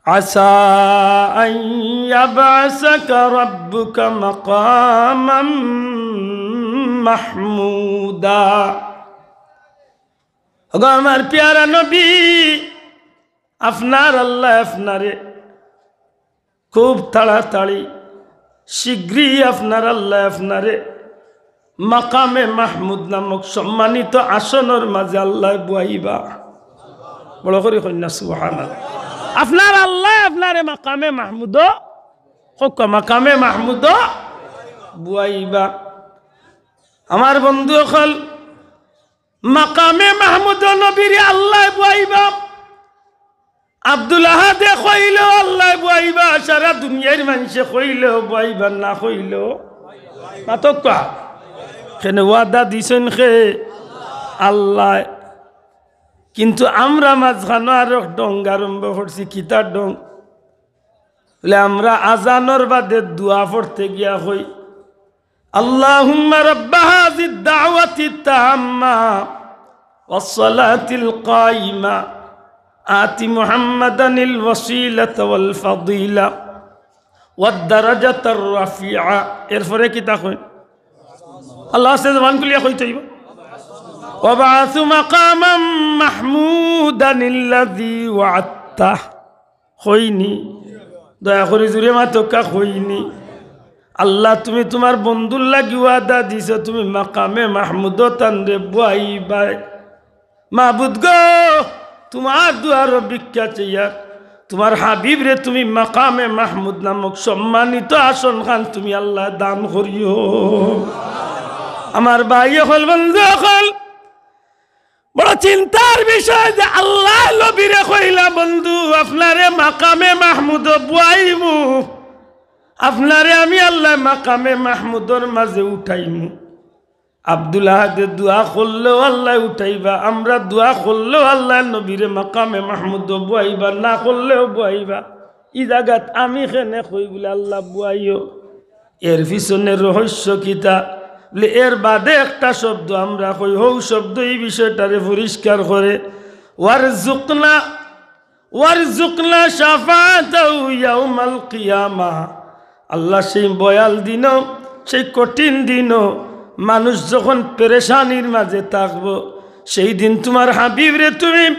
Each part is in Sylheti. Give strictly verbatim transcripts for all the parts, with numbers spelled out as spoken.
عسى أن يبعثك ربك مقاما محمودا। ওগো আমার পেয়ারা নবী, আপনার আল্লায় আপনারে খুব তাড়াতাড়ি, শীঘ্রই আপনার আল্লায় আপনারে মাকামে মাহমুদ নামক সম্মানিত আসনর মাঝে আল্লায় বওয়াইবা। বড় করি কইন না সুবহানাল্লাহ। আপনার আল্লায় আপনারে মাকামে মাহমুদো, কউক্কা, মাকামে মাহমুদো বওয়াইবা। আমার বন্ধু অকল, মাকামে মাহমুদো নবীরে আল্লায় বওয়াইবা। আব্দুল আহাদে কইলেও আল্লায় বওয়াইবা, সারা দুনিয়ার মানষে কইলেও বওয়াইবা, না কইলেও। মাতউক্কা। কেনে ওয়াদা দিছইন কে? আল্লায়। কিন্তু আমরা মাঝখানো আরক ঢং আরম্ভ করছি, কিতা ঢং? বলে আমরা আজানর বাদে দোয়া পড়তে গিয়া কই, اللهم رب هذه الدعوة التامة والصلاة القائمة آت محمدا الوسيلة والفضيلة والدرجة الرفيعة। এরপরে কিতা কইন? আল্লাহ আছে, জবান খুলিয়া কইতে অইবো। وابعثه مقاما محمودا الذي وعدته। কইনি? দয়া করি জুরে মাতউক্কা, কইনি? আল্লাহ, তুমি তুমার বন্ধুর লাগি ওয়াদা দিছো, তুমি মাকামে মাহমুদো তানরে বওয়াইবায়। মাবুদ গো, তুমার দুয়ারো ভিক্ষা চাইয়ার, তুমার হাবিবরে তুমি মাকামে মাহমুদ নামক সম্মানিত আসন খান তুমি আল্লাহ দান করিও। আমার ভাই অকল, বন্ধু অকল, বড় চিন্তার বিষয় যে আল্লায় নবীরে কইলা, বন্ধু, আপনারে মাকামে মাহমুদো বওয়াইমু, আপনারে আমি আল্লায় মাকামে মাহমুদর মাঝে উঠাইমু। আব্দুল আহাদে দোয়া করলেও আল্লায় উঠাইবা, আমরা দোয়া করলেও আল্লায় নবীরে মাকামে মাহমুদো বওয়াইবা, না করলেও বওয়াইবা। ই জাগাত আমি কেনে কই বলে আল্লাহ বওয়াইও। এর পিছনে রহস্য কিতা? বলে, এর বাদে একটা শব্দ আমরা কই, হউ শব্দ ই বিষয়টারে পরিষ্কার করে। ওয়ারজুকনা, ওয়ারজুকনা শাফাআতাহু ইয়াউমাল কিয়ামা। আল্লাহ, সেই ভয়াল দিনো, সেই কঠিন দিনো মানুষ যখন পেরেশানির মাঝে থাকবো, সেই দিন তুমার হাবিবরে তুমি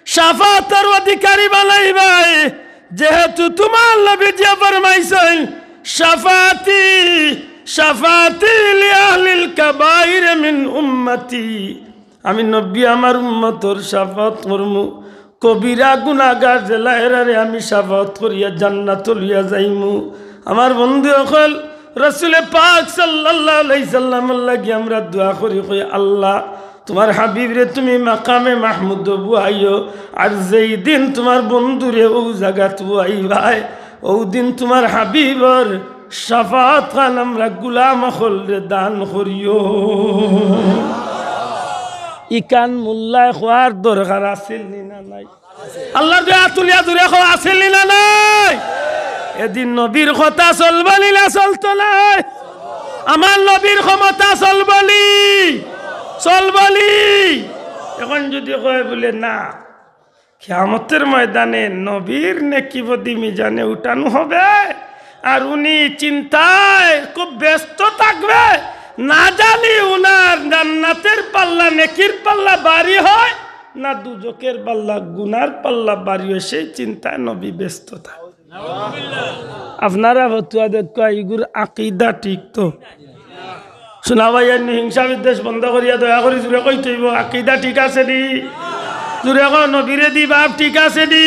শাফাআতর অধিকারী বানাইবায়। যেহেতু তুমার নবীজিয়ে ফরমাইছইন, "শাফাআতি, শাফাআতি লিআহলিল কাবাইর মিন উম্মতি।" আমি নবী আমার উম্মতর শাফাআত করমু। কবিরা গুনাগার যেলা এরারে আমি শাফাআত করিয়া জান্নাতো লইয়া যাইমু। আমার বন্ধু অকল, রাসুলে পাক সাল্লাল্লাহু আলাইহি সাল্লামর লাগি আমরা দোয়া করি, কই, আল্লাহ, তুমার হাবিবরে তুমি মাকামে মাহমুদো বওয়াইও, আর যেই দিন তুমার বন্ধুরে অউ জাগাত বওয়াইবায়, অউ দিন তুমার হাবিবর শাফাআত খান আমরা গুলাম অকলরে দান করিও। ইখান মোল্লায় কওয়ার দরকার আছিল নি না নাই? আল্লাহর দুয়ারে আত তুলিয়া জুরে কও, আছিল নি না নাই? এদিন নবীর কথা চলবো নি না চলতো নায়? আমার নবীর ক্ষমতা চলবো নি? চলবো নি? এখন যদি কয় বলে না, কিয়ামতের ময়দানে নবীর নেকি বদি মিজানে উঠানো হবে, আর উনি চিন্তায় খুব ব্যস্ত থাকবে, না জানি উনার জান্নাতের পাল্লা, নেকির পাল্লা ভারী হয় না দুজখের পাল্লা, গুনার পাল্লা ভারী হয়, সেই চিন্তায় নবী ব্যস্ত থাকে। আপনারা ফতুয়া দেখো, ইগুর আকিদা ঠিক তো? শোনা ভাই, এমনি হিংসা বিদ্বেষ বন্ধ করিয়া দয়া করি জুরে কইতে অইবো, আকিদা ঠিক আছে নি? জুরে কও, নবীরে দি বাপ ঠিক আছে নি?